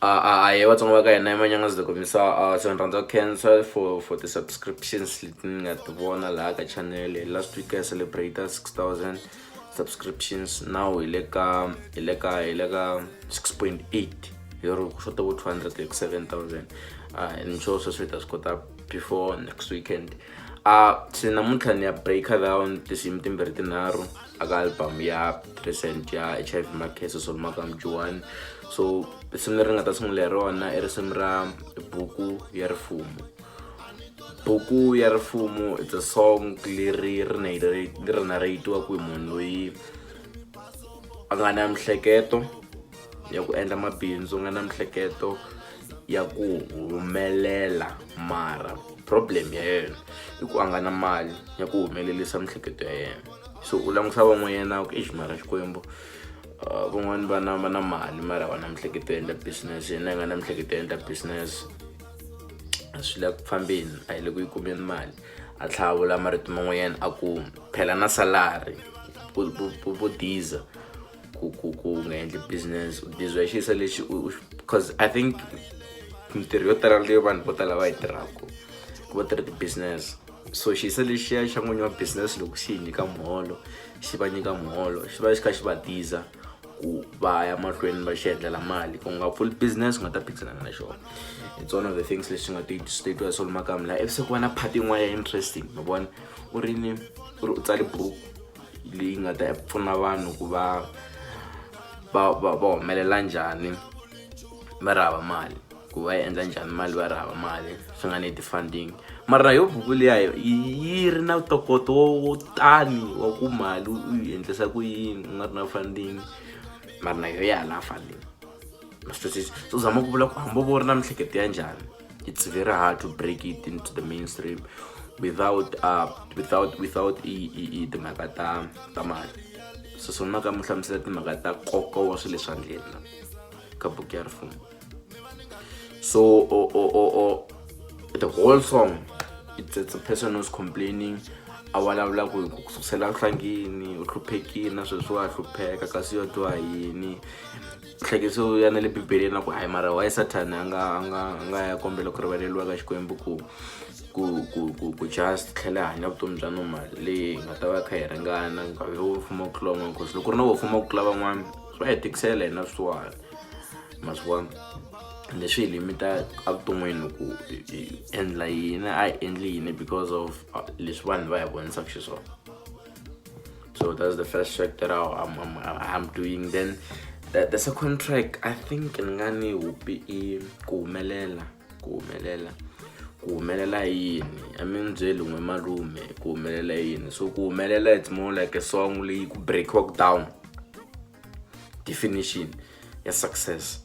A hi Vatsonga va ka hina eManyangazi komisa. So ni rhandza ku khensa for the subscriptions leti ni nga ti vona laha ka channel. Last week I celebrate 6000 subscriptions. Now hi le ka 6.8, hi ri ku xota vo 200 hi ku 7000. Ni sure sweswo hi ta swi kota before next weekend. Se namuntlha ni ya breaker down tinsimu timbirhi tinharhu aka album ya recent ya HIV Makhese, Sol Makamu. So risimu leri nga ta sungula hi rona i risimu ra Buku ya Rifumo. Buku ya Rifumo, it's a song leri ri narrate-iwaku hi munhu loyi a nga na mihleketo ya ku endla mabindzu, nga na mihleketo ya ku humelela, mara problem ya yena i ku a nga na mali ya ku humelerisa mihleketo ya yena. So u langusa van'wanyana ku exi, mara Xikwembu, van'wani va na mali mara va na mihleketo yo endla business, yena a nga na mihleketo yo endla business, a swi le ku fambeni, a hi le ku yi kumeni mali. A tlhela a vula marito man'wanyana a ku phela na salary vo diza ku nga endli business, u diziwa hi xiyisa lexi, because I think mintirho yo tala leyi vanhu vo tala va yi tirhaka ku va tirha ti-business. So xiyisa lexiya xa n'winyi wa business loko xi hi nyika muholo, xi va nyika muholo, xi va xi kha xi va diza ku va ya mahlweni va xi endlela mali, ku nga pfuli business u nga ta phikizana na xona. It's one of the things leswi nga state Sol Makamu laha. Ivi se ku va na part yin'wana ya interesting, ma vona, u ri ni u ri u tsale buku leyi nga ta pfuna vanhu ku va humelela njhani va ri hava mali, ku va yi endla njhani mali va ri hava mali, swi nga need funding. Mara yo buku liya yi ri na ntokoto wo tani wa ku mali u yi endlisa ku yini u nga ri na funding, mara na yo ya hala funding, ma swi twisisa. So zama ku vula ku hambi vo ri na miehleketo ya njhani, it's very hard to break it into the mainstream without i timhaka ta mali. So swona ka mu hlamusela timhaka ta nkoka wa swilo leswi handleni la ka Buku ya Rifumo. So o the whole song, it's a person who's complaining, a vulavula ku hi ku kusela nhlangini u hluphekile na sweswi wa hlupheka, kasi yo dyiwa yini hlekiso ya na le Bibeleni na ku hayi, mara why Sathana a nga ya kombela ku rivaleriwa ka Xikwembu ku just tlhela hanya vutomi bya normal leyi hi nga ta va kha hi ringana nkarhi wo fuma ku tlula van'wana, cause loko ku ri na wo fuma ku tlula van'wana swi va hi tikisela hina swisiwana, ma swi vona. Leswi hi limita evuton'wini ku hi endla yini, a hi endli yini, because of leswi vanhu va hi vonisaka xiswona. So that's the first track that I'm doing. Then the second track, I think ni nga ni hupi i Ku Humelela. Ku Humelela, ku humelela yini? A mi ni byeli n'we malume, ku humelela yini? So Ku Humelela, it's more like a song leyi ku breakiwaka down definition ya success.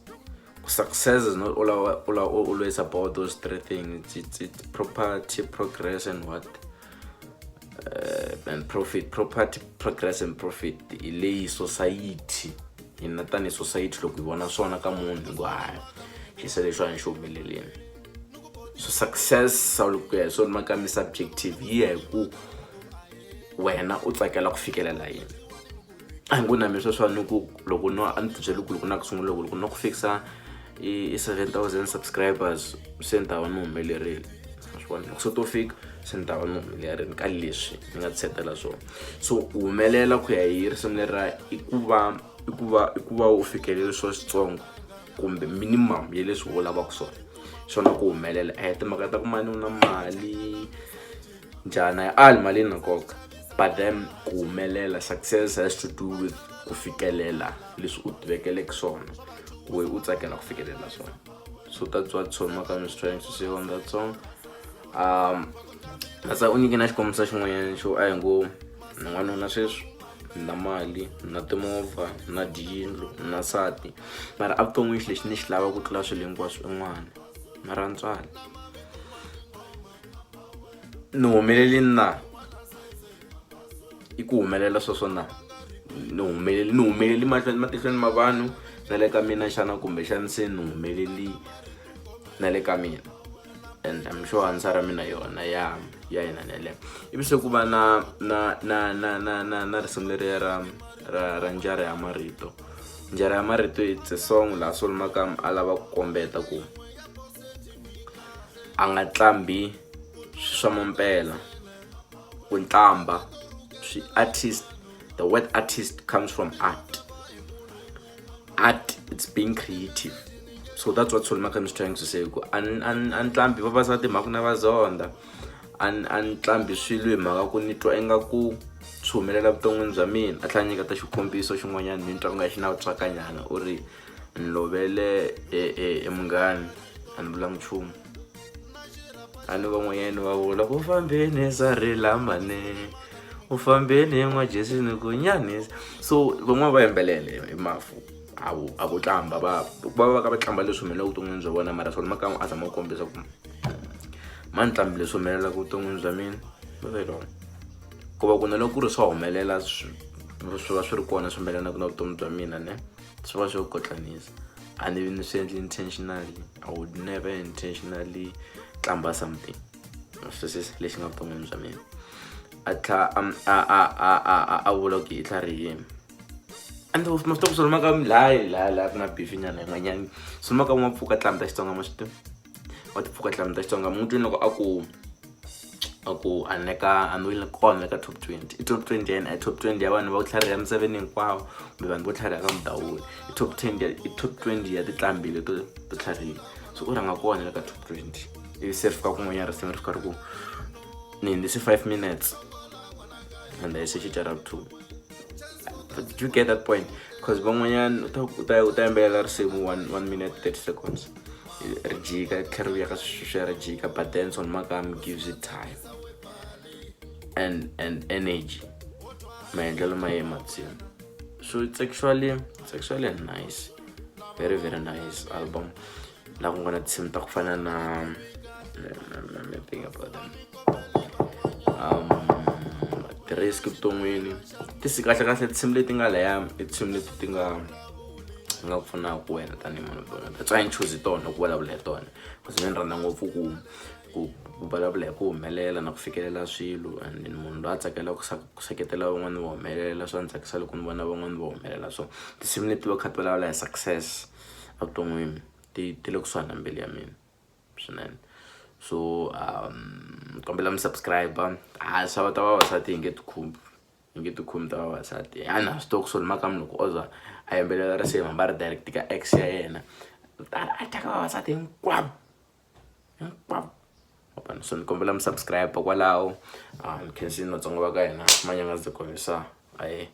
Success is not always about those three things. It's property, progress and what, and profit. Property, progress and profit hi leyi society, hina tanihi society, loko hi vona swona ka munhu hi ngo hayi, xisa lexiwani xi humeleleni. So success, ku ya hi swona makami subjective, yi ya hi ku wena u tsakela ku fikelela yini. A hi ngo na mi sweswiwani ku loko no a ni tibyele ku loko na ku sungula, loko no ku fikisa i 7000 subscribers, se ni ta va ni humelerile. Swi vona, loko se to fika, se ni ta va ni humelerile ka leswi ni nga tisetela swona. So ku humelela ku ya hi risimu leri ra i ku va u fikelele swa switsongo kumbe minimum ya leswi u lavaka swona, swona ku humelela. A hi timhaka ta ku mani u na mali njhani, a ali mali na nkoka, but then ku humelela, success has to do with ku fikelela leswi u tivekeleke swona, ku u tsakela ku fikelela swona. So that's what Sol Makam is trying to say on that song. Nasa u nyike na xikombiso xin'wanyana xo a hi ngo ni n'wanuna sweswi, ni na mali, ni na timovha, ni na tiyindlu, ni na nsati, mara evuton'wini xilo lexi ni xi lava ku tlula swilo hinkwaswo i n'wana, mara ntswali ni humelelini na i ku humelela sweswo na ni humeleli, ni humeleli mahlweni matihlweni ma vanhu na le ka mina xana, kumbexana se ni humeleli na le ka mina? And I'm sure answer ya mina yona ya yena yeleyo. Ivi se ku va na risimu leriya ra Njara ya Marito. Njhara ya marito it's a song laha Solly Makamu a lava ku kombeta ku a nga tlambi swa mampela ku ntlamba swi artist the word artist comes from art art it's being creative so that's what Solly Makamu is trying to say ku a ni tlambi vavasati mhaka na va zonda a ni a ni tlambi swilo hi mhaka ku ni twa ingaku swi humelela vuton'wini bya mina a tlhela a nyiketa xikombiso xin'wanyana ni twa nga xi na tswakanyana u ri ni lovele e, e, e munghani a ni vulanga nchumu a ni van'wanyana va vula ku fambeni sa rila mane u fambeni n'wajesini ku nyanisa so van'wana va yimbelele hi mafu a wu a ku tlamba va va va ka va tlamba leswi humelelaka vuton'wini bya vona mara swona makamu a zama ku kombisa ku ma ni tlambi leswi humelelaka vuton'wini bya mina va ku va ku na loko ku ri swa humelela swi swi va swi ri kona swi humelelaka na vutomi bya mina ne swi va swi kotlanisa a ni vi ni swi endli intentionally i would never intentionally tlamba something swi lexi nga vuton'wini bya mina a tlha a a a a a a vula ku i tlharihini and ma swi tiva ku swilo maka laha laha laha ku na beef nyana yin'wanyana swilo maka ma pfuka tlambi ta Xitsonga ma swi tiva wa ti pfuka tlambi ta Xitsonga mu twini loko a ku a ku a neka a ni wile kona ka top 20 i top 20 ya yena i top 20 ya vanhu va ku tlhariha emisaveni hinkwawo kumbe vanhu vo tlhariha ka mudawula i top 10 ya i top 20 ya tinqambi leto to tlhariha so u rhanga kona le ka top 20 ivi se ri fika kun'wanyana risimu ri fika ri ku ni hundzise 5 minutes and se cinca ra vu 2 did you get that point because van'wanyana u ta u ta u ta yimbelela risimu 1 minute 30 seconds ri jika ri tlhela ri vuya ka sweswiya ri jika but then Solly Makamu gives it time and energy maendlelo ma ye matsini so it's actually a nice very very nice album la ku nga na tinsimu ta ku fana na let me think about them ti-risk vuton'wini ti si kahle kahle tinsimu leti nga laya i tinsimu leti ti nga nga pfunaka wena tanihi munhu vuton'wini that's why ni choose tona ku vulavula hi tona because mina ni rhandza ngopfu ku ku ku vulavula hi ku humelela na ku fikelela swilo and ni munhu loyi a tsakelaka ku seketela van'wani va humelela swa ni tsakisa loko ni vona van'wani va humelela so tinsimu leti va kha ti vulavula hi success evuton'wini ti ti le kusuhani na mbilu ya mina swinene so kombela mi subscribe a swa ta vavasati hi nge ti khumbi hi nge ti khumbi ta vavasati a na swi tiva ku Solly Makamu loko o za a yimbelela risimu hambi a ri direct ka ex ya yena a thyaka vavasati hinkwavo hinkwavo so ni kombela mi subscribe kwalaho ni khensini Vatsonga va ka hina manyanga ndzi kombisa ahe.